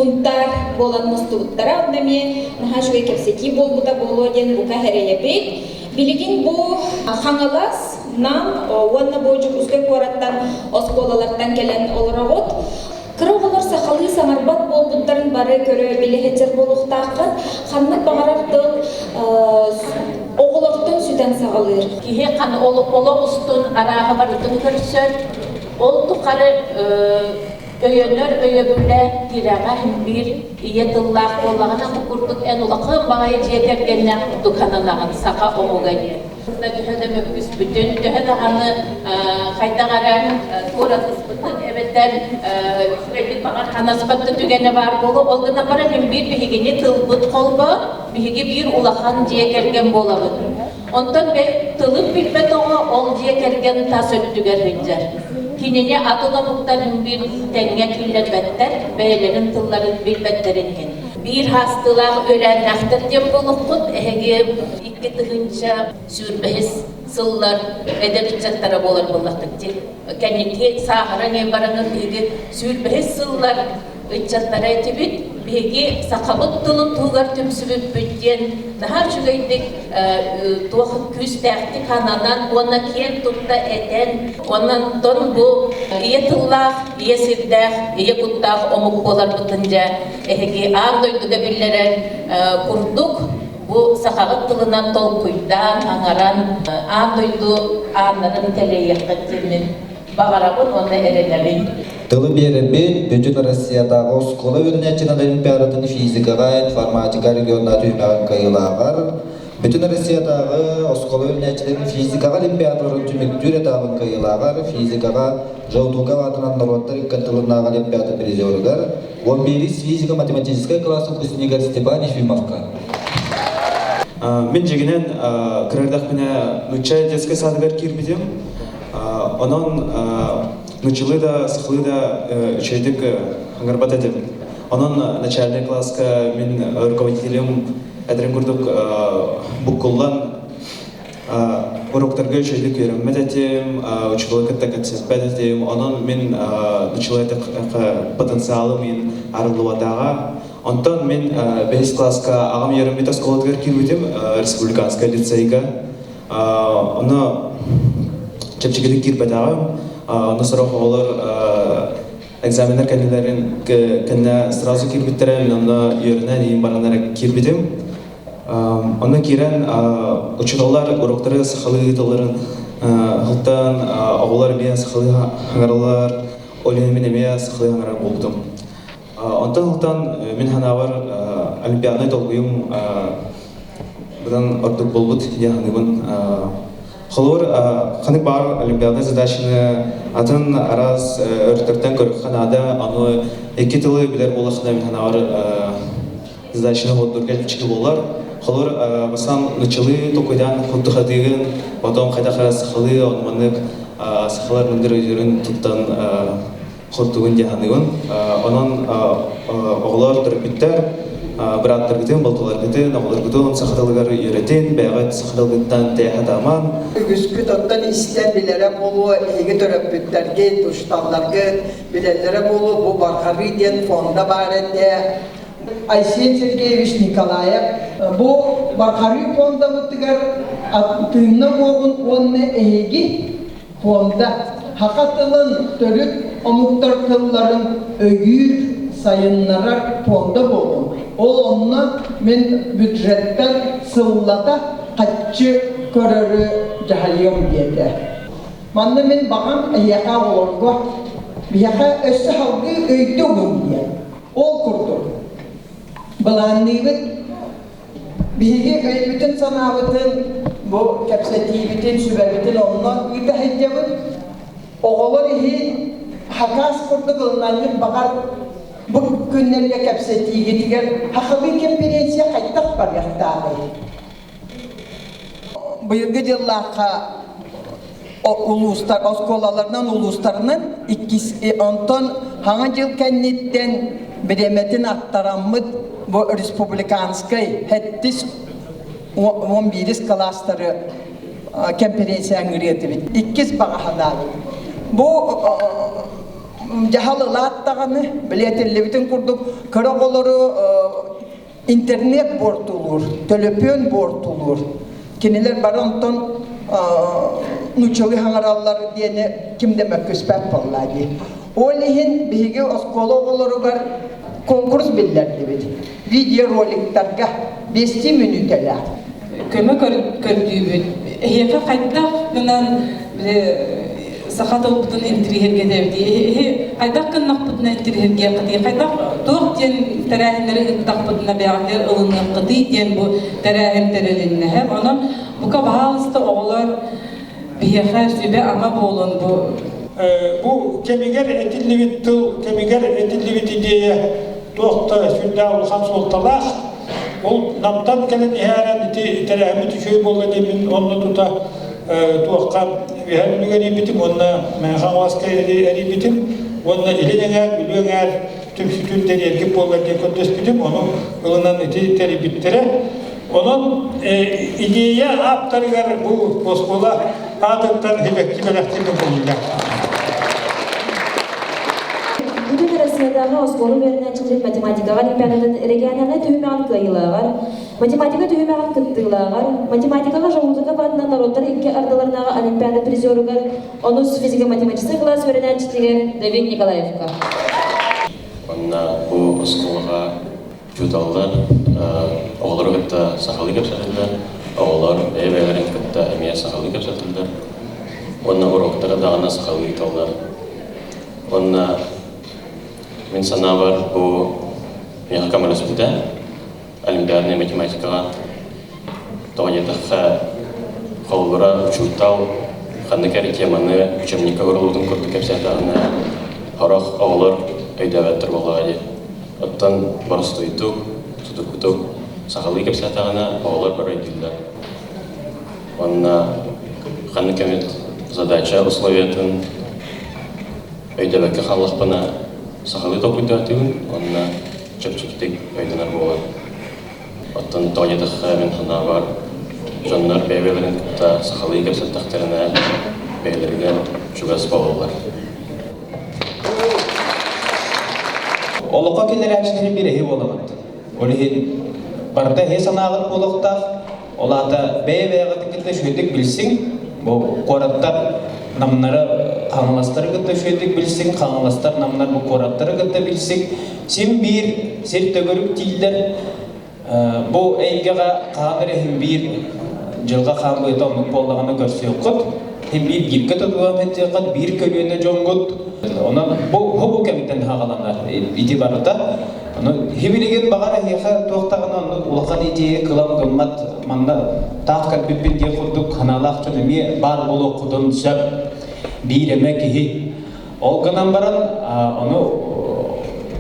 Бунтаар буолан мустубуттара. Онно эмиэ наһаа үчүгэй кэпсэтии буолбута буолуо диэн бука эрэйэбит. Билигин бу Хаҥалас, Нам уонна бу Дьокуускай куораттан оскуолалартан кэлэн олороҕут. Кыра оҕолор сахалыы саҥарбат буолбуттарын бары көрө билэ сылдьар буолуохтааххыт. Ханнык баҕарар тыл оҕолортон сүтэн саҕалыыр. Киһи олох устун арааһы барытын көрсөр. Ол тухары өйөнөр өйөбүлэ тирэҕэ биир ийэ тыллаах буоллаҕына бу курдук эн улахан баҕайы дьиэ кэргэннээх курдук сананаҕын саха омуга диэн. Төһө да мөккүспүтүн, төһө даҕаны хайдах эрэ туоратыспытын эбэтэр үчүгэйдик баҕар ханаспат да түгэнэ баар буолуо. Ол гынан баран мин биир биһигини тылбыт холбо, биһиги биир улахан дьиэ кэргэн буолабыт. Онтон тылын билбэт оҕо ол дьиэ кэргэн тас өттүгэр сылдьар. Кинини атын омуктар биир тэҥҥэ киллэрбэттэр, бэйэлэрин тылларын билбэттэрин иһин. Биир хаастыылаах үөлээннээхтэр диэн буолуоххут, эһиги 2025 сыллар эдэр ыччаттара буолар буоллаххыт дии. Кэнники сааһыран бараҥын биһиги 25 сыллар ыччаттара этибит, биһиги сахабыт тылын туһугар түмсүбүппүт диэн наһаа үчүгэйдик туох күүстээхтик ананан уонна киэн тутта этэн, онон бу ийэ тыллаах, ийэ сирдээх, ийэ куттаах омук буоларбытын дьэ эһиги аан дойдуга биллэрэр курдук бу сахаҕыт тылынан толкуйдаан, аҥаран аан дойду ааннарын тэлэйиэххит диэммин баҕарабын уонна эрэнэбин. Тылы биэрэбит Бүтүн Россиятааҕы оскуола үөрэнээччитин олимпиадатын физикаҕа, информатика регионнааҕы түһүмэҕин кыайыылааҕар, Бүтүн Россиятааҕы оскуола үөрэнээччилэрин физикаҕа олимпиадаларын түмүктүүр этабын кыайыылааҕар, физикаҕа Желтугов аатынан норуоттар икки ардыларынааҕы олимпиада призерыгар, 11 физико-математическай класс выпускнигар Степан Ефимовка. Мин дьиҥинэн кыра эрдэхпинэ нуучча детскай садыгар киирбитим. Онон нуччалыы да, сахалыы да үчүгэйдик хаҥырбат этим. Онон начальный класска мин руководителем этэрин курдук буккуллан уроктарга үчүгэйдик үөрэммэт этим, учууталы кытта кэпсэппэт этим. Онон мин нуччалыы потенциалым мин арыллыбатаҕа. Онтон мин бэһис класска аҕам үөрэммит оскуолатыгар киирбитим, республиканскай лицейга. Ону чэпчэкитик киирбэтэҕим. Ону сорох оҕолор экзаменнар кэннилэрин кэннэ сразу киирбиттэрэ, мин онно үөрэнэн иһин баран эрэ киирбитим. Онно киирэн учууталлар уроктары сахалыы ыыталларын һылтан оҕолор эмиэ сахалыы хаҥараллар, ол иһин мин эмиэ сахалыы хаҥарар буолбутум. Онтон һылтан мин санаабар олимпиаднай долгуйум быдан ордук буолбут диэн саныыбын. Холобур, ханнык баар олимпиаднай задачаны атын араас өрүттэртэн көрүөххэ наада, ону икки тылы билэр буоллаххына мин санаабар задачаны холдурга чэпчэки буолар. Холобур, бастаан нуччалыы толкуйдаан худдухатыыгын, потом хайдах эрэ сахалыы, ону маннык сахалар мындыр өйдөрүн туттан Хотугун дии саныыбын. Онон оҕолор төрөппүттэр бырааттаргытын, балтыларгытын, оҕолоргутун саха тылыгар үөрэтин, бэйэҕит саха тылгыттан тэйэ сатаамаҥ. Үгүскүт оттон истэн билэрэ буолуо, эһиги төрөппүттэргит, учууталларгыт билэллэрэ буолуо, бу Барҕарыы диэн фонда баар этэ. Айсен Сергеевич Николаев бу Барҕарыы фондабытыгар тыынна буоҕун уонна эһиги Фонда саха тылын төрүт омуктар тылларын өйүүр, сайыннарар фонда буолуо. Ол онно мин бюджеттан сыллата хаччы көрөрү дьаһайыам диэтэ. Манна мин баҕам эһиэхэ оҕолорго, биһиэхэ өссө салгыы өйдө угун диэн. Ол курдук, былаанныыбыт Биһиги өйбүтүн-санаабытын, бу кэпсэтиибитин, сүбэбитин онно ыыта сылдьабыт. Оҕолор иһи хакас курдук ылынанньыт баҕар бу күннэргэ кэпсэтиигитигэр хахалыы конференция хайдах барыахтааҕый? Быйылгы дьыллаахха улуустар оскуолаларынан улуустарынан иккис онтон хаҥа дьыл кэнниттэн бириэмэтин аттараммыт бу республиканскай хэттис 11 кылаастары конференция ыҥырыа этибит иккис баҕа санаабыт бу Дьаһал ылаат даҕаны, билиэтиллибитин курдук, кыра оҕолору интернет буортулуур, төлөпүөн буортулуур. Кинилэр бары онтон нууччалыы хаҥараллар диэни ким да мөккүспэт буолла дии. Ол иһин биһиги оскуола оҕолоругар конкурс биллэрдибит. Видеороликтарга 5 мүнүүтэлээх. Көмө көрдүүбүт. Эһиэхэ хайдах гынан саха тылбытын интириэһиргэтэбит? Эһи хайдах гыннахпытына интириэһиргиэххитий? Хайдах туох диэн тэрээһиннэри ыыттахпытына бэйэҕитигэр ылыныаххытый диэн бу тэрээһин тэрилиннэһэ. Онон бука баһаалыста оҕолор биһиэхэ сүбэ-ама буолун бу Бу кэмигэр этиллибит тыл, кэмигэр этиллибит идея туох да сүрдээх улахан суолталаах. Ол Намтан кэлэн иһээрэн ити тэрээһиммит үчүгэй буолла диэммин онно тута туохха үөһээ Бүлүүгэ эрийбитим уонна Мэҥэ Хаҥаласка эрийбитим уонна Илин эҥээр, Бүлүү эҥээр түмсүүтүн тэрийэргит буолла диэн көрдөспүтүм. Ону ылынан ити тэрийбиттэрэ. Онон идея ааптарыгар бу оскуола аатыттан сибэкки бэлэхтиир буолла. Бүтүн Россиятааҕы оскуола үөрэнээччилэрин математикаҕа олимпиадатын региональнай түһүмэҕин кыайыылааҕар, математика түһүмэҕин кыттыылааҕар, математикаҕа Жолудуков аатынан норуоттар икки ардыларынааҕы олимпиада призеругар, онус физико-математическай кылаас үөрэнээччитигэр Давид Николаевка. Онно бу оскуолаҕа учууталлар оҕолору кытта сахалыы кэпсэтэллэр, оҕолор бэйэ-бэйэлэрин кытта эмиэ сахалыы кэпсэтэллэр. Уонна уруоктары даҕаны сахалыы ыыталлар. Уонна мин санаабар бу миэхэ көмөлөспүтэ олимпиаднай математикаҕа. Тоҕо диэтэххэ, холобура учуутал ханнык эрэ теманы учебникка ууруллубутун курдук кэпсээтэҕинэ, сорох оҕолор өйдөөбөттөр буоллаҕа дии. Оттон боростуойдук, судургутук сахалыы кэпсээтэҕинэ, оҕолор бары өйдүүллэр. Уонна ханнык эмит задача условиятын өйдөөбөккө хааллахпына, сахалыы толкуйдаатыбын уонна чэпчэкитик өйдөнөр буолар. Оттон тоҕо диэтэххэ, мин санаабар, дьоннор бэйэ-бэйэлэрин кытта сахалыы кэпсэттэхтэринэ, бэйэлэригэр чугас буолаллар. Олоххо киллэрээччилэри биир эһи буолаҕыт. Ол иһин барыта эһи санааҕыт буолуохтаах. Ол аата бэйэ-бэйэҕитин кытта үчүгэйдик билсиҥ. Бу куораттар намнары хаҥаластары кытта үчүгэйдик билсиҥ, хаҥаластар намнар бу куораттары кытта билсиҥ. Син биир сир төгүрүк дииллэр. Бу эйгэҕэ хаан эрэ иһин биир дьылҕа хаан быата оннук буоллаҕына көрсүөххүт. Иһин биир бииргэ тутуһан сылдьыаххыт, биир көлүөнэ дьоҥҥут. Онон бу бу кэмтэн хаҕаланар ити барыта. Ону хибилигин баҕар эһиэхэ туох даҕаны оннук улахан идея кылам гыммат манна таах кэлбиппит диэн курдук санаалаах дьон эмиэ баар буолуоххутун сөп. Биир эмэ киһи. Ол гынан баран ону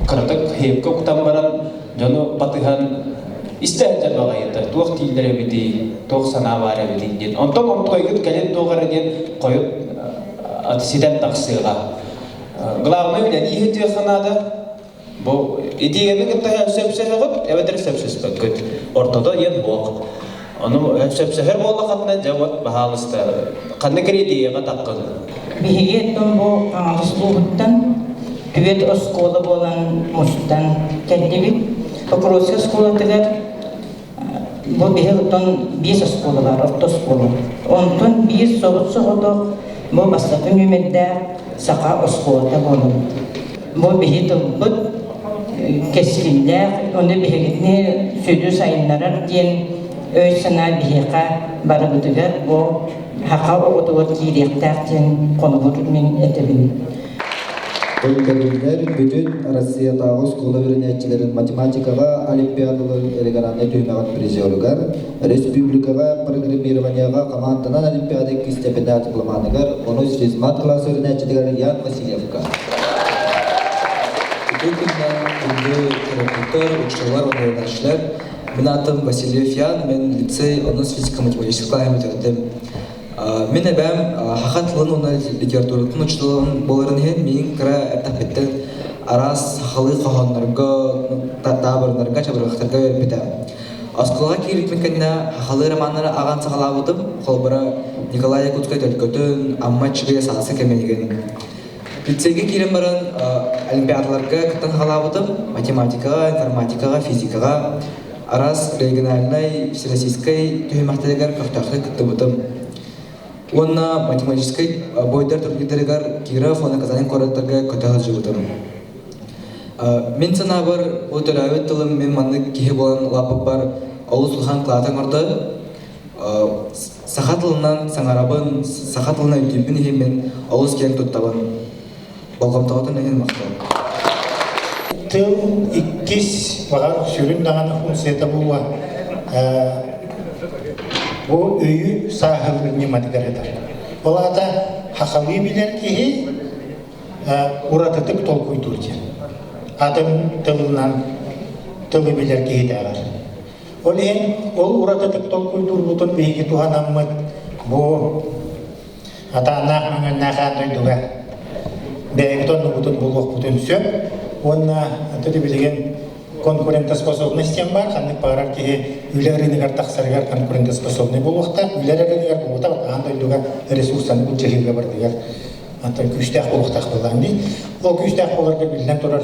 кыратык хиэпкэ уктан баран дьону батыһан истэ сылдьар баҕайыта туох дииллэр эбитий, туох санаа баар эбитий диэн. Онтон онтукайгыт кэлин туох эрэ диэн хойут ситэн тахсыаҕа. Главное үлэлии сылдьыахха наада. Бу идеяны кытта сөпсөһөҕүт эбэтэр сөпсөспөккүт. Ортото диэн буох. Ону сөпсөһөр буоллаххытына дьэ вот баһаалыста ханнык эрэ идеяҕа таххын. Биһиги оттон бу Хаҥалас улууһуттан түөрт оскуола буолан мустан кэллибит. Покровскай оскуолатыгар бу биһи оттон биэс оскуола баар, орто оскуола. Онтон биир соҕус-соҕотох бу бастакы нүөмэрдээх саха оскуолата буолабыт. Бу биһи тылбыт кэскиллээх, ону биһигини сүдү сайыннарар диэн өй-санаа биһиэхэ барыбытыгар бу саха оҕотугар киириэхтээх диэн холобур мин этэбин. Көрүллэр бүтүн Россиятааҕы оскуола үөрэнээччилэрин математикаҕа олимпиадаларын региональнай түһүмэҕин призеругар, республикаҕа программированиеҕа хамаанданан олимпиада иккис степеннээх дипломаныгар, онус физмат кылаас үөрэнээччитигэр Ян Васильевка. Үтүө күннэн күндү төрөппүттэр, учууталлар уонна үөрэнээччилэр. Мин аатым Васильев Ян, мен лицей онус физико-математическай кылааһын бүтэрдим. Мин эбээм саха тылын уонна литературатын учууталын буоларын иһин миигин кыра эрдэхпиттэн араас сахалыы хоһооннорго, таабырыннарга, чабырҕахтарга үөрэппитэ. Оскуолаҕа киирбитим кэннэ сахалыы романнары ааҕан саҕалаабытым. Холобура, Николай Якутскай Төлкөтүн, Амма Аччыгый Сааскы кэмигин. Лицейгэ киирэн баран олимпиадаларга кыттан хаалаабытым. Математикаҕа, информатикаҕа, физикаҕа араас региональнай, всероссийскай түһүмэхтэригэр көхтөөхтүк кыттыбытым. Уонна математическай бойдар турнирдарыгар Киров уонна Казань куораттарга көтө сылдьыбытым. Мин санаабар, бу төрөөбүт тылым мин маннык киһи буолан улааппыппар олус улахан кылааты оҥордо. Саха тылынан саҥарабын, саха тылынан өйдүүрбүн иһин мин олус киэн туттабын. Болҕомтоҕутун иһин махтал. Тыл иккис, баҕар, сүрүн даҕаны функцията буолуо. Бу өйү сааһылыыр ньыматыгар этэр. Ол аата хахалыы билэр киһи уратытык толкуйдуур диэн. Атын тылынан тылы билэр киһитээҕэр. Ол иһин ол уратытык толкуйдуурбутун биһиги туһанаммыт бу атааннаах мөҥүөннээх аан дойдуга бэйэбит оннубутун булуохпутун сөп уонна аты билигин конкурентоспособность диэн баар ханнык баҕарар киһи үлэ рыногар тахсарыгар конкурентоспособный буолуохтаах үлэ рыногар буолбатах аан дойдуга ресурсаны былдьаһыыга барытыгар антон күүстээх буолуохтаах буоллаҕын дии ол күүстээх буоларга биллэн турар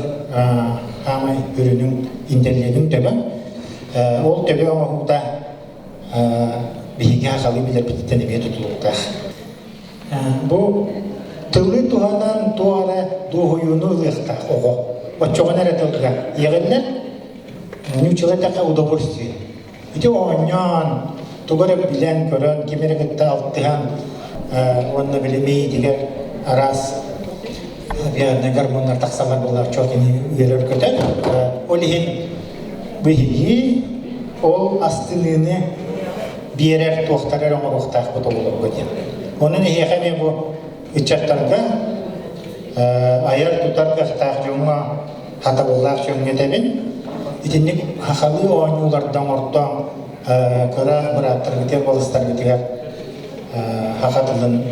хаамай үрүнүҥ интеллигин төбө ол төбө оҥоһуута биһиги сахалыы билэрбититтэн эмиэ тутулуктаах. Бу тылы туһанан туох эрэ дуоһуйууну ылыахтаах оҕо. Оччоҕуна эрэ тылга иэҕиллэр, нууччалыы эттэххэ удовольствие. Ити оонньоон, тугу эрэ билэн-көрөн, ким эрэ кытта алтыһан уонна били мэйиитигэр араас гормоннар тахсаллар буолар чуолкини үөрэр-көтөр. Ол иһин Биһиги ол астыныыны биэрэр туохтары эрэ оҥоруохтаахпыт оҕолорго диэн. Онон эһиэхэ эмиэ бу ыччаттарга айар-тутар кыахтаах дьоҥҥо, хатабыллаах дьоҥҥо этэбин. Итинник хахалыы оонньууларда оҥортоон кыра бырааттаргытыгар, балыстаргытыгар саха тылын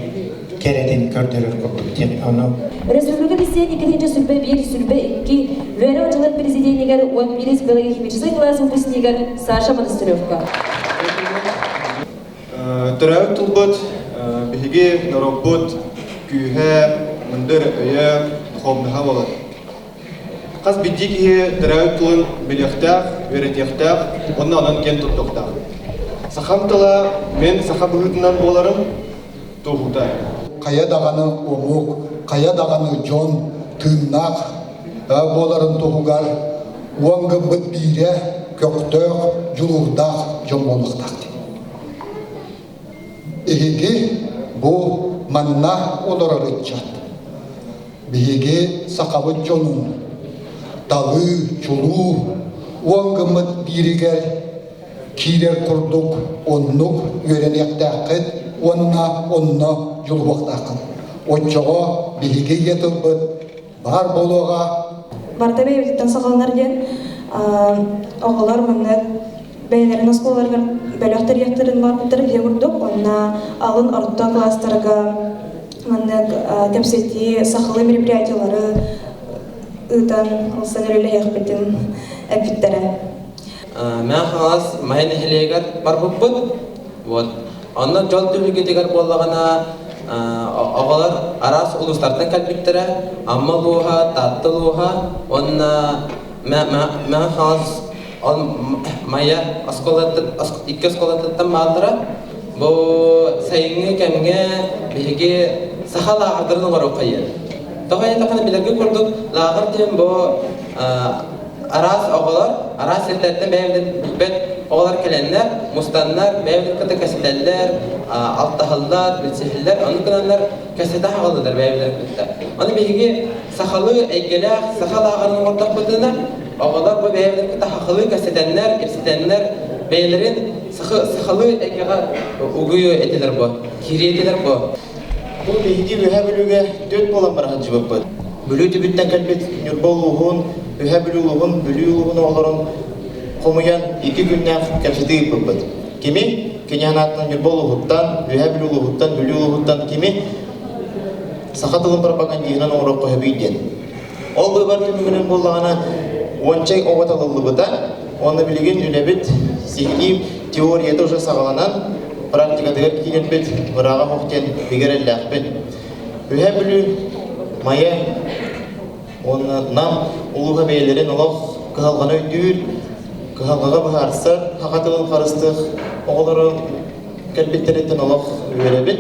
кэрэтин көрдөрөр курдук диэн ону Республика Россия иккитинчи сүрбэ биир сүрбэ икки үөрэх дьылын президенигэр 11 биологохимическай класс выпускнигар Саша Монастыревка. Төрөөбүт тылбыт биһиги норуоппут күүһэ, мындыр өйө, духовноһа буолар. Хас биирдии киһи төрөөбүт тылын билиэхтээх, үөрэтиэхтээх уонна онон киэн туттуохтаах. Сахам тыла мин саха быһыытынан буоларым туоһута. Хайа даҕаны омук, хайа даҕаны дьон тыыннаах буоларын туһугар уон гыммыт биирэ көхтөөх, дьулуурдаах дьон буолуохтаах. Эһиги бу манна олорор ыччат Биһиги сахабыт дьонун талыы, чулуу, уон гыммыт бииригэр киирэр курдук оннук үөрэниэхтээххит уонна онно дьулуһуохтааххыт. Оччоҕо биһиги ийэ тылбыт баар буолуоҕа. Барыта бэйэбититтэн саҕаланар диэн оҕолор манна бэйэлэрин оскуолаларыгар бөлөх тэрийиэхтэрин баҕарбыттара биһиги курдук. Уонна алын орто кылаастарга маннык кэпсэтии сахалыы мероприятиелары ыытан ылсан үлэлэһиэхпитин эппиттэрэ. Мэҥэ Хаҥалас Майа нэһилиэгэр барбыппыт. Вот. Онно дьол түһүлгэтигэр буоллаҕына оҕолор араас улуустартан кэлбиттэрэ. Амма улууһа, Таатта улууһа уонна Мэҥэ Хаҥалас Майа оскуолатын икки оскуолатыттан бааллара. Бу сайыҥҥы кэмҥэ биһиги саха лааҕырдарын оҥоруоххайыан. Тоҕо диэтэххинэ билэргэ курдук лааҕыр диэн бу араас оҕолор араас сирдэртэн бэйэбитин билбэт оҕолор кэлэннэр, мустаннар, бэйэбитин кытта кэпсэтэллэр, алтыһаллар, билсиһэллэр, ону гынаннар кэпсэтэ аҕаллылар бэйэбитин кытта. Ону биһиги сахалыы эйгэлээх саха лааҕырын оҥордохпутуна, оҕолор бу бэйэбитин кытта сахалыы кэпсэтэннэр, кэпсэтэннэр бэйэлэрин сахалыы эйгэҕэ угуйуо этилэр бу, киириэ этилэр бу. Бу биһиги Үөһээ Бүлүүгэ түөрт буолан бара сылдьыбыппыт. Бүлүү түбүттэн кэлбит Ньурба улууһун, Үөһээ Бүлүү улууһун, Бүлүү улууһун оҕолорун хомуйан икки күннээх кэпсэтии ыыппыппыт. Кими? Кини анааттан Ньурба улууһуттан, Үөһээ Бүлүү улууһуттан, Бүлүү улууһуттан кими саха тылын пропагандиһынан оҥоруохха сөбүй диэн. Ол быыбар түмүгүнэн буоллаҕына, уонча оҕо талыллыбыта уонна билигин үлэбит сиһилии теорията уже саҕаланан, практикатыгар киирэрбит бырааҕа суох диэн бигэ эрэллээхпин. Үһээ Бүлүү Майа уонна Нам улууһа бэйэлэрин олох кыһалҕаны өйдүүр, кыһалҕаҕа быһаарсар саха тылын харыстыах оҕолоро кэлбиттэриттэн олох үөрэбит.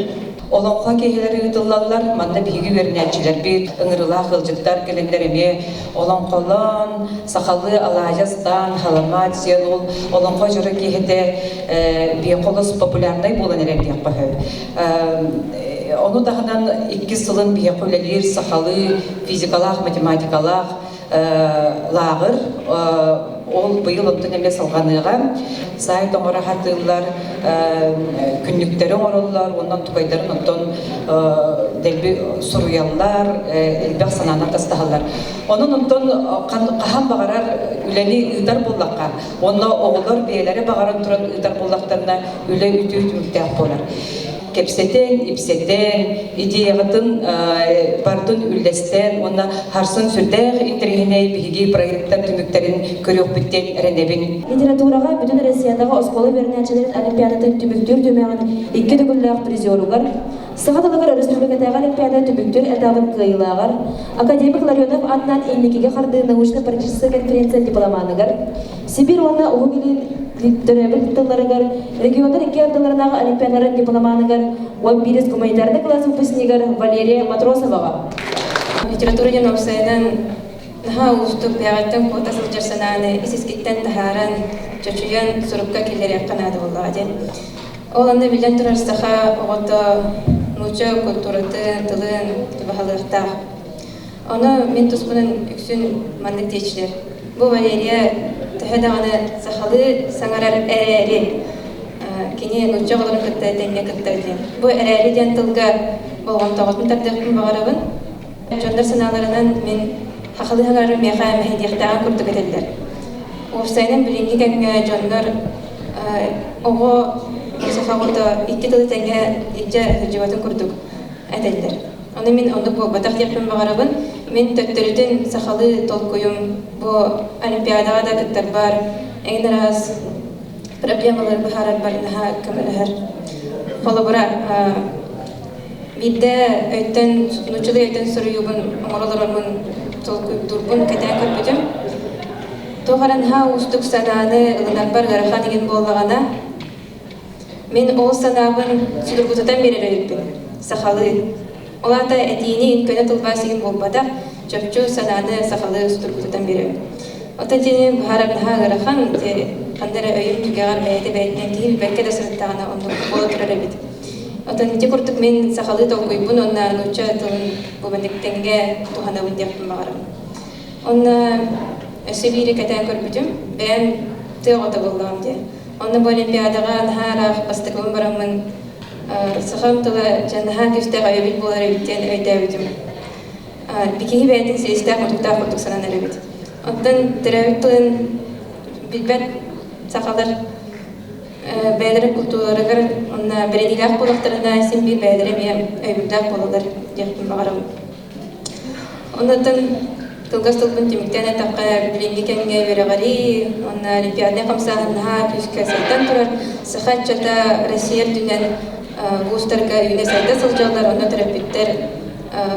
Олоҥхо киэһэлэри ыытыллаллар. Манна биһиги үөрэнээччилэрбит, ыҥырыылаах ыалдьыттар кэлэннэр эмиэ олоҥхолоон, сахалыы алаадьы астаан, халамаат сиэн ол олоҥхо дьоро киэһэтэ биһиэхэ олус популярнай буолан эрэр диэххэ сөп. Ону таһынан иккис сылын биһиэхэ үлэлиир сахалыы физикалаах, математикалаах лааҕыр ол быйыл оттон эмиэ салҕаныаҕа. Сайт оҥоро сатыыллар, күннүктэри оҥороллор уонна онтукайдарын оттон дэлби суруйаллар, элбэх санааны атастаһаллар. Онон онтон хаһан баҕарар үлэни ыытар буоллахха, уонна оҕолор бэйэлэрэ баҕаран туран ыытар буоллахтарына, үлэ үтүө түмүктээх буолар. Кэпсэтэн, ипсэтэн, идеяҕытын бардын үллэстэн уонна харсын сүрдээх интэриэһинэй биһиги проекттар түмүктэрин көрүөхпүт диэн эрэнэбин. Литератураҕа Бүтүн Россиятааҕы оскуола үөрэнээччилэрин олимпиадатын түмүктүүр түмэҕин икки төгүллээх призеругар, саха тылыгар өрөспүүбүлүкэтээҕи олимпиада түмүктүүр этабын кыайыылааҕар, академик Ларионов аатынан инникигэ хардыы научно-практическай конференция дипломаныгар, Сибиир уонна Уһук Илин төрөөбүт тылларыгар регионнар икки ардыларынааҕы олимпиадаларын дипломаныгар 11 гуманитарнай класс выпускнигар Валерия Матросоваҕа. Литература диэн уопсайынан наһаа уустук бэйэҕиттэн куота сылдьар санааны ис-искиттэн таһааран, чочуйан сурукка киллэриэххэ наада буоллаҕа диэн. Ол онно биллэн турар саха оҕото нуучча культуратын, тылын баһылыахтаах. Ону мин туспунан үксүн маннык диэччилэр. Бу Валерия төһө даҕаны сахалыы саҥарар эрээри, кини нуучча оҕолорун кытта тэҥҥэ кыттар диэн. Бу эрээри диэн тылга болҕомтоҕутун тардыахпын баҕарабын. Дьоннор санааларынан мин сахалыы саҥарарым миэхэ мэһэйдиэхтээҕин курдук этэллэр. Уопсайынан билиҥҥи кэмҥэ дьоннор оҕо саха оҕото икки тылы тэҥҥэ илдьэ сылдьыбатын курдук этэллэр. Ону мин оннук буолбатах диэхпин баҕарабын. Мин төттөрүтүн сахалыы толкуйум бу Олимпиадаҕа да кыттарбар, эҥин араас проблемалары быһаарарбар наһаа көмөлөһөр. Холобура, биирдэ өйтөн, нууччалыы өйтөн суруйуубун оҥоро олороммун толкуйдуурбун кэтээн көрбүтүм. Туох эрэ наһаа уустук санааны ылынарбар ыарахан игин буоллаҕына, Мин ол санаабын судургутутан биэрэр эбиппин. Сахалыы. Ол аата этиини көнө тылбаас иһин буолбатах, чопчу санааны сахалыы судургутутан биэрэбин. Оттон итини быһаарар наһаа ыарахан, ханна эрэ өйүм түгэҕэр бэйэтэ бэйэтинэн киһи билбэккэ да сырыттаҕына оннук буола турар эбит. Оттон ити курдук мин сахалыы толкуйбун уонна нуучча тылын бу маннык тэҥҥэ туһанабын диэхпин баҕарабын. Онно өссө биири кэтээн көрбүтүм, бэйэм тыа оҕото буоллаҕым диэн. Онно бу Олимпиадаҕа наһаа ыраах бастакыбын бараммын сахам тыла дьэ наһаа күүстээх өйөбүл буолар эбит диэн өйдөөбүтүм. Киһи бэйэтин силистээх-мутуктаах курдук сананар эбит. Оттон төрөөбүт тылын билбэт сахалар бэйэлэрин култуураларыгар уонна бэриниилээх буоллахтарына син биир бэйэлэрэ эмиэ өйөбүллээх буолаллар диэхпин баҕарабын. Оннуттан кылгас тылбын түмүктээн эттэххэ, билиҥҥи кэмҥэ үөрэҕирии уонна олимпиаднай хамсааһын наһаа күүскэ сайдан турар. Саха ыччата Россия үрдүнэн вузтарга үүнэ-сайда сылдьаллар, онно төрөппүттэр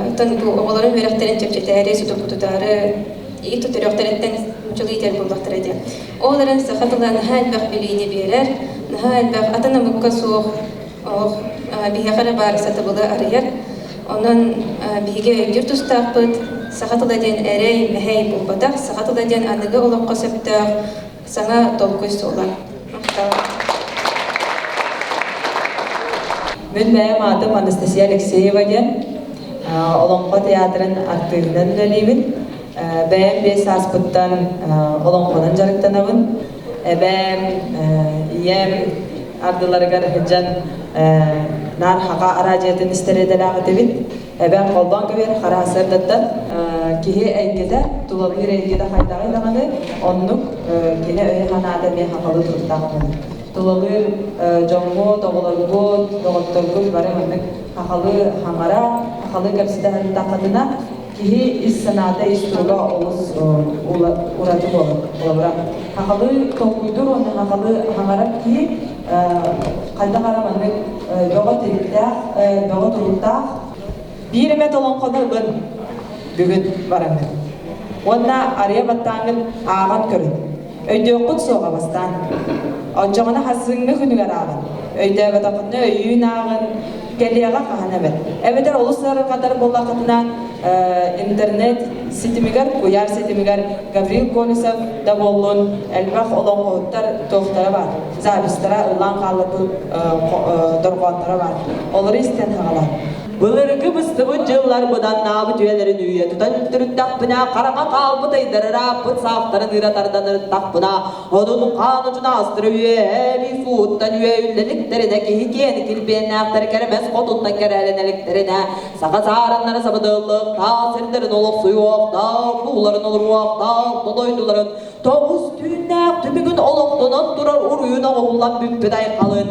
оттон бу оҕолорун үөрэхтэрин чэпчэтээри, судургутутаары иит төрүөхтэриттэн нууччалыы иитэр буоллахтара диэн. Ол эрэн саха тыла наһаа элбэх билиини биэрэр, наһаа элбэх атын омукка суох олох биһиэхэ эрэ баар сатабылы арыйар. Онон биһиги өйдүүр тустаахпыт, саха тыла диэн эрэй, мэһэй буолбатах, саха тыла диэн аныгы олоххо сөптөөх саҥа толкуй суола. Махтал. Мин бэйэм аатым Анастасия Алексеева диэн Олоҥхо театрын артыыһынан үлэлиибин. Бэйэм 5 сааспыттан олоҥхонон дьарыктанабын. Эбээм, ийэм ардыларыгар сылдьан наар хаха араадьыйатын истэр идэлээх этибит. Эбээм холбоон кэбиһэр хара сырдаттан киһи эйгэтэ, тулалыыр эйгэтэ хайдаҕый даҕаны, оннук кини өйө-санаата эмиэ хахалы туруктаах буолар. Тулалыыр дьоҥҥут, оҕолоргут, доҕотторгут бары маннык хахалы хаҥара, хахалы кэпсэтэ сырыттаххытына, киһи ис санаата, ис туруга олус ураты буолар. Холобура, хахалы толкуйдуур уонна хахалы хаҥарар киһи хайдах эрэ маннык бөҕө тириктаах, бөҕө туруктаах. Биир эмэ толоҥхону ылын. Бүгүн бараҥҥыт. Уонна арыйа баттааҥҥыт ааҕан көрүн. Өйдүөххүт суоҕа бастаан. Оччоҕуна хасыҥҥы күнүгэр ааҕын. Өйдөөбөтөххүтүнэ өйүүн ааҕын, кэлиэҕэ хаһан эбэт. Эбэтэр олус ыарырҕатар буоллаххытына интернет ситимигэр, куйаар ситимигэр Гаврил Колесов да буоллун, элбэх олоҥхоһуттар туохтара баар, записьтара ыллаан хаалларбыт дорҕоонноро баар. Олору истэн хаҕалаан. Былыргы быстыбыт дьыллар быданнаабыт үйэлэрин үүйэ тутан үлтүрүттэхпинэ, хараҥа хаалбыт ыйдар ырааппыт саахтарын ыыра тардан ырыттахпына, онун хаан учунаастара үөһээлии сууттан үөйүллэликтэринэ киһи киэни килбиэннээхтэр кэрэмэс хотуттан кэрээлэнэликтэринэ, саха саарыннара сабыдыаллыахтаах сирдэрин олохсуйуохтаах, улууларын олоруохтаах дойдуларын тоҕус түүннээх түбүгүн олохтонон турар уруйун оҥоһуллан бүппүт айхалын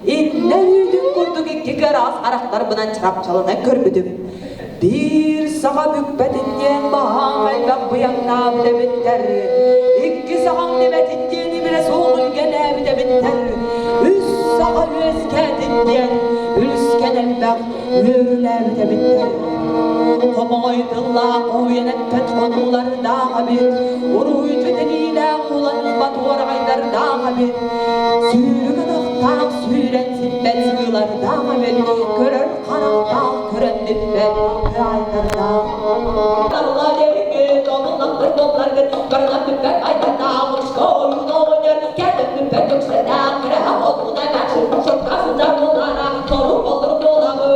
Иннэ үүтүн курдук икки кыараас харахтарбынан чарапчалана көрбүтүм. Биир саха бүкпэтин диэн баһаам элбэх быйаҥнаабыт эбиттэр. Икки саҕаҥ нэмэтин диэн имирэ суох үлгэлээбит эбиттэр. Үс саха үөскээтин диэн үлүскэн элбэх үөрүүлээбит эбиттэр. Хомоҕой тыллаах уйан эппэт хонуулардаах эбит, уруһуйдьут илиилээх ууланылбат уораҕайдардаах эбит, сүүрүк атахтаах сүүрэн сиппэт сыылардаах эбит, көрөр харахтаах көрөн бүппэт кыраайдардаах. Алла диэки толуллаппыт долларгын, көрүнэн бүппэт айдардаах, ушка ойуун оҕонньор, кэлэн бүппэт үксэлээх, кыраһа отуна качыр, шотка сылдьар буолара, тору боллур буолабын.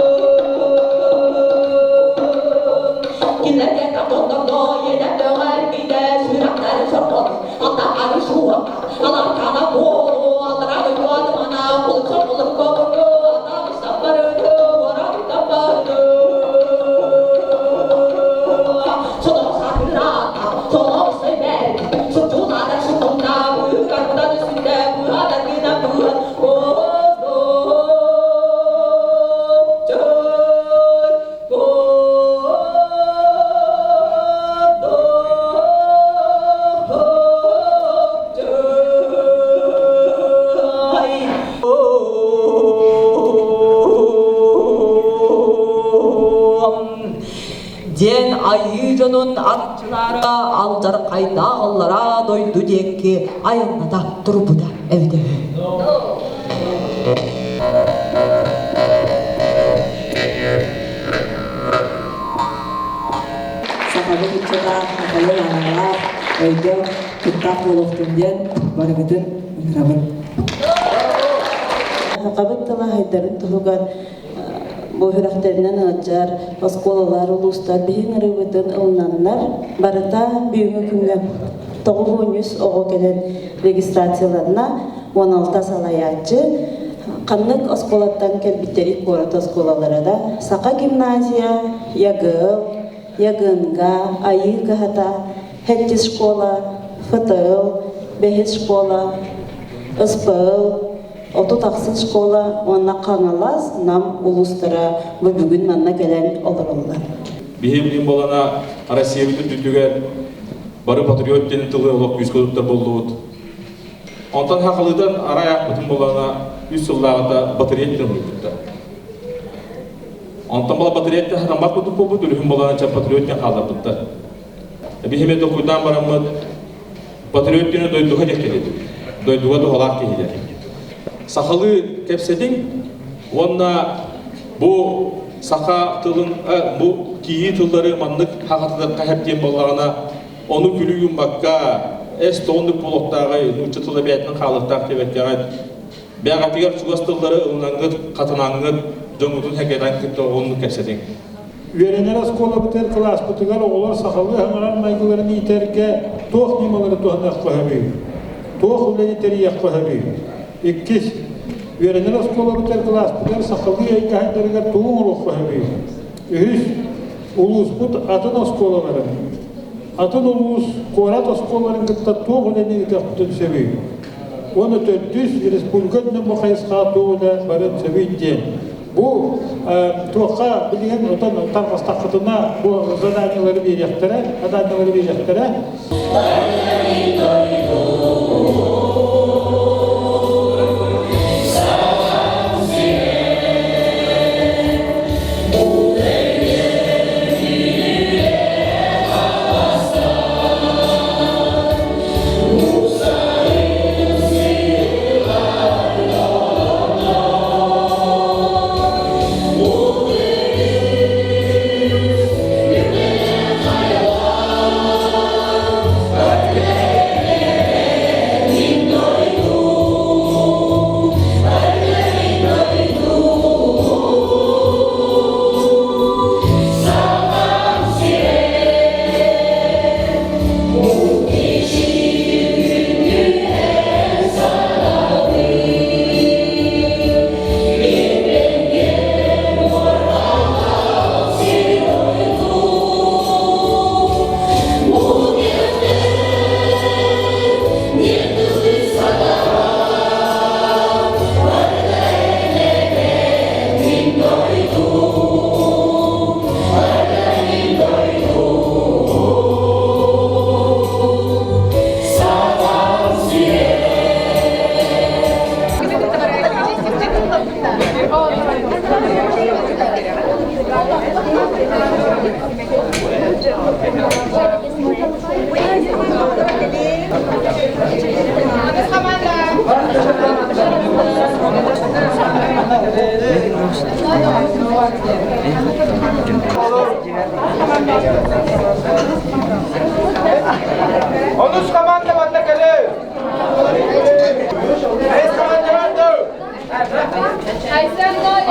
Кинилэргэ тоннордо, иэнэ бөҕө сүрэхтэрин сорҕот, алта ары шуа, аларкана буолу, аллара дойду мана, улукса булур көбүргө, ата саппарыды, ора таппарды. Соло сатырата, соло сөйбәт, сутунада сутунда, буйукардан үстүндә, буйада гына буйан, Диэн айыы дьонун арчылаара алдьархайдаах аллараа дойду диэки айанната турбута эбитэ үһү. Сахабыт ыччата сахалыы аналаах, өйдөөх, куттаах буолуохтун диэн барыгытын ыҥырабын. Сахабыт тыла хайдарын туһугар бу үрэхтэринэн ыалдьар оскуолалар, улуустар биһиги ырыыбытын ылынаннар, барыта бүгүҥҥү күҥҥэ 93 оҕо кэлэн регистрацияланна, 16 салайааччы. Ханнык оскуолаттан кэлбиттэрий куорат оскуолалара да Саха гимназия, ЯГЛ, ЯГНГ, Айыы кыһата, Хэттис школа, ФТЛ, Бэһис школа, СПЛ, 36 школа уонна Хаҥалас, Нам улуустара бу бүгүн манна кэлэн олороллор. Биһи билим болана Россия бүтүн түтүгэр бары патриот диэн тылы олох күүскэ туттар боллубут. Онтон хахалыытан арай аахпытым болана үс сыллааҕыта батарея диэн уруйбуттар. Онтон бала батарея хатаммат курдук буолбут, үлүһүн болана ча патриот диэн хаалларбыттар. Биһиме толкуйдаан бараммыт патриот диэни дойдуга диэххэ дойдуга туһалаах киһилэр. Сахалыы кэпсэтиҥ уонна бу саха тылын бу киһи тыллары маннык хахатыдахха хэп диэн буоллаҕына ону күлүү гыммакка эс тоҕоннук буолуохтааҕый нуучча тыла бэйэтинэн хаалыахтаах диэбэккэҕит бэҕэтигэр чугас тыллары ылынаҥҥыт хатынаҥҥыт дьоҥҥутун хэкэтэн кытта оннук кэпсэтиҥ. Үөрэнэр оскуолабытыгар кылааспытыгар оҕолор сахалыы саҥарар майгыларын иитэргэ туох ньымалары туһаныахха сөбүй? Туох үлэни тэрийиэххэ сөбүй? Иккис, үөрэнэр оскуолабытыгар кылааспытыгар сахалыы эйгэ хайдарыгар тугу оҥоруохха сөбүй? Үһүс, улууспут атын оскуолаларын, атын улуус, куорат оскуолаларын кытта туох үлэни ыытыахпытын сөбүй? Уонна төрдүс, республика үрдүнэн бу хайысхаҕа туох үлэ барыан сөбүй диэн. Бу туохха билигин отон тарҕастаххытына бу заданиелары биэриэхтэрэ, заданиелары биэриэхтэрэ. Онус команда манна кэлэ. Бэс команда манна.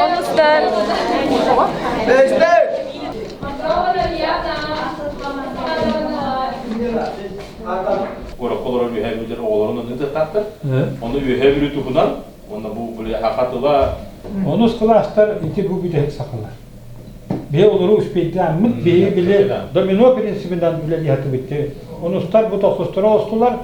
Онустар. Бэстэр. Куоракка олорор үөһээ бүлүүлэр оҕолорун онно ыытыахтаахтар. Ону үөһээ бүлүү туһунан уонна бу били саха тыла Онус кылаастар ити бу бүтэһик сахалар. Биһи олору успейдааммыт, биһи били домино принцибинэн үлэлии сатыбыт. Онустар бу тохсустара оҕустулар,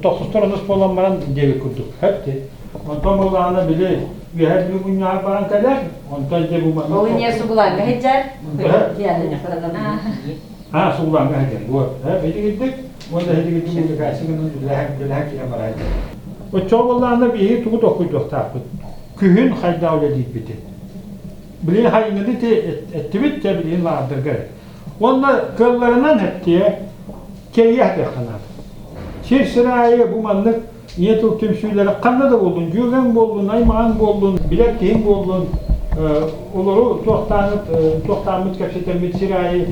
тохсустар онус буолан баран диэбит курдук. Хэпти. Онтон буоллаҕына били үөһээ бүлүү мунньаҕар баран кэлэр, онтон дьэ бу манна... Ол не сугулаҥҥа сылдьар. А, сугулаҥҥа сылдьар. Вот. Били кирдик, уонна һитигирдик музыкальщик үлэлэһэн үлэлэһэн киирэн барар. Оччоҕо буоллаҕына биһиги тугу толкуйдуохтаахпыт? Күһүн хайдах үлэлиирбитин. Билигин хайыҥҥыны ити эттибит дьэ билигин лаардырга эрэ. Уонна кыалларынан эттиэ кэрийэ сатыахха наада. Сир сир аайы бу маннык ийэ тыл түмсүүлэрэ ханна да буоллун, дьүөгэҥ буоллун, аймаҕаҥ буоллун, билэр киһиҥ буоллун, олору туохтааҥыт, туохтааммыт кэпсэтэммит сир аайы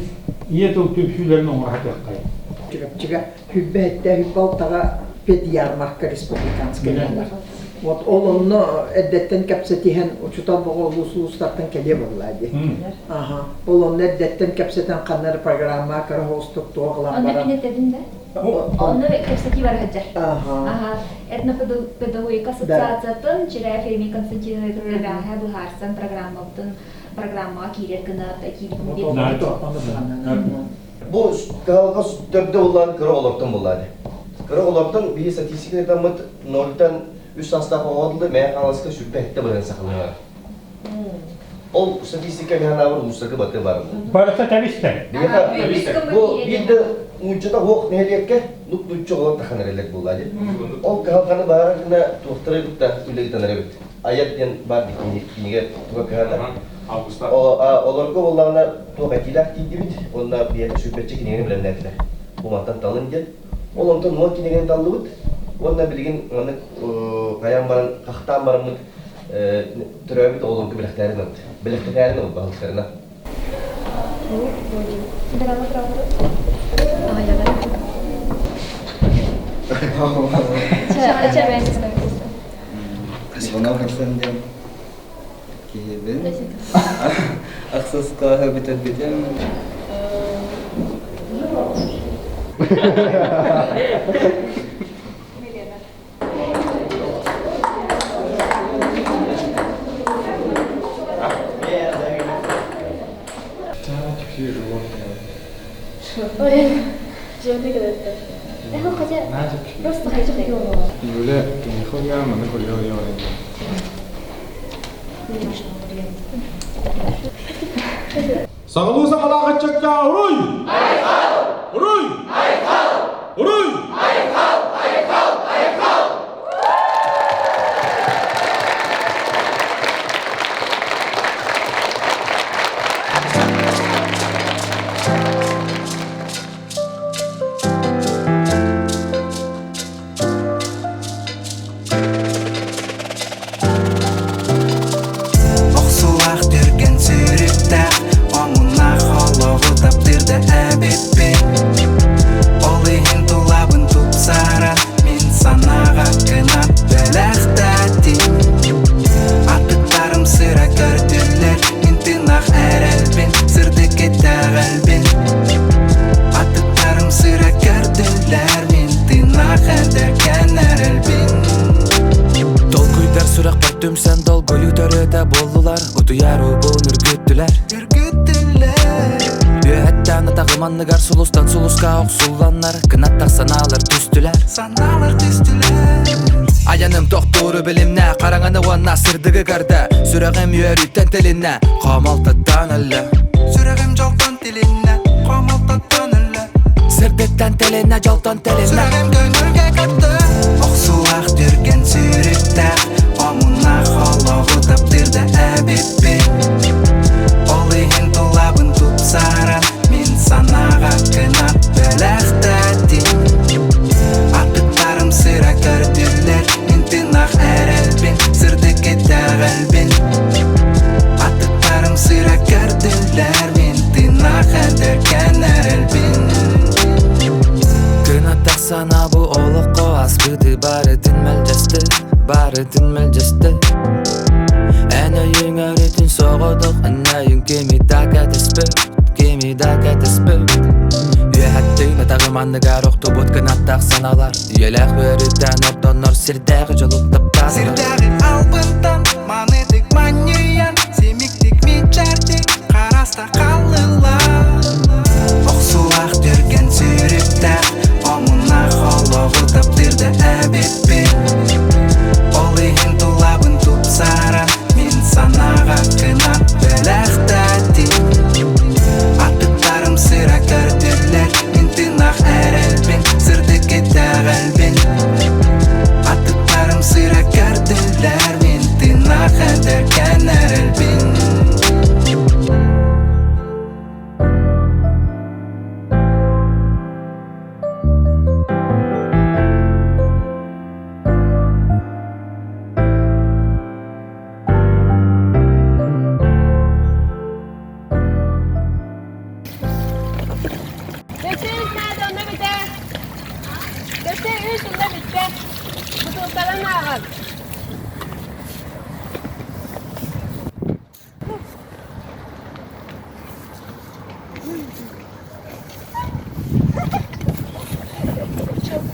ийэ тыл түмсүүлэрин оҥоро сатыаххайын. Чурапчыга хүббэһиттэ хүббалтаҕа педярмарка республиканскай буолар. Вот ол онно эрдэттэн кэпсэтиһэн учутал боҕо улуус улуустартан кэлиэ буолла дии. Аха. Ол онно эрдэттэн кэпсэтэн ханна эрэ программа кыра хоустук туох ылан Онно баран. мин этэбин да. Онно кэпсэтии бара сылдьар. Аха. Этнопедагогика ассоциациятын Чиряев Еремей Константинович бэҕэһээ быһаарсан программабытын программаҕа киирэр гына киирбит. Бу кыһалҕа төрдө буллаан кыра оҕолортон буллаады. Кыра оҕолортон биһи статистиканы ытаммыт нольтан үс саастаах оҕо дылы Мэйэ Хаҥаласка 27 бырыһыан сахалыылар. Ол статистика миһанаабыр улуустарга баты барылы. Барыта тэбистэ. Бу биир да нууччата суох нэһилиэккэ нук нуучча оҕолор тахан эрэллэр буолла дии. Ол кыһалҕаны баара гына туохтары кытта үлэ ыытан эрэбит. Айар диэн баар кинигэ туга кыһата. Олорго буоллаҕына туох этиилээх тиийдибит уонна биһиэхэ сүүрбэччэ кинигэни бэлэмнээтилэр. Бу мантан талын диэн. Ол онтон уон кинигэни таллыбыт уонна билигин маннык хайаан баран хахтаан бараммыт төрөөбүт оҕолорго бэлэхтээри гынабыт. Бэлэхтэтээри гынабыт баһылыктарына. Иванов Арсен диэн киһибин. Ахсыс кылааһы бүтэрбитим. Юля, нихуя, мы нахуя Саҕалыы саҕалаах ыччакка уруй! Айхал! Уруй! Айхал! Уруй! Айхал! Айхал! Айхал! Охсулаах түргэн сүрүктээх омуннаах олоҕу таптыыр да эбиппин Ол иһин тулабын тупсаран мин санааҕа кынат бэлэхтээтим Атыттарым сыра көрдүлэр мин тыыннаах эрэлбин сырдык итэҕэлбин Атыттарым сыра көрдүлэр мин тыыннаах эдэркээн эрэлбин Толкуйдар сүрэхпэр түмсэн долгуйуу төрүөтэ буоллулар Утуйар уубун үргүттүлэр Үргүттүлэр Үөһэттэн атаҕым анныгар сулустан сулуска охсулланнар Кынаттах санаалар түстүлэр Санаалар түстүлэр Айаным тохтууру билимнэ Хараҥаны уонна сырдыгы көрдө Сүрэҕим үөрүүттэн тилиннэ Хомолтоттон өллө Сүрэҕим дьолтон тилиннэ Хомолтоттон өллө Сырдыктан тилиннэ, дьолтон тилиннэ Сүрэҕим көҥүлгэ көттө Охсуулаах түргэн сүрүктээх Омуннаах олоҕу таптыыр да эбиппин Ол иһин тулабын тупсаран Мин санааҕа кынат бэлэхтээтим Атыттарым сыра көрдүлэр Мин тыыннаах эрэлбин Сырдык итэҕэлбин. Барытын мэлдьэстэ Эн өйүҥ өрүтүн соҕотох Эн кими да кэтэспэт Кими да кэтэспэт Үөһэттиҥ атаҕым анныгар охтубут кынаттаах санаалар Үйэлээх үөрүүттэн ордоннор сирдээҕи дьолу таптаатылар Сирдээҕи албынтан манытык манньыйан Симиктик мичээрдик хараста халлылар Охсулаах түргэн сүрүктээх Омуннаах олоҕу таптыыр да эбиппин Ол иһин тулабын тупсаран Мин санааҕа кынат бэлэхтээтим Атыттарым сыра көрдүлэр Мин тыыннаах эрэлбин Сырдык итэҕэлбин Атыттарым сыра көрдүлэр Мин тыыннаах эдэркээн эрэлбин Өссө үс наада онно бүтэ. Өссө үс онно бүттэ. Бутуурталан ааҕан.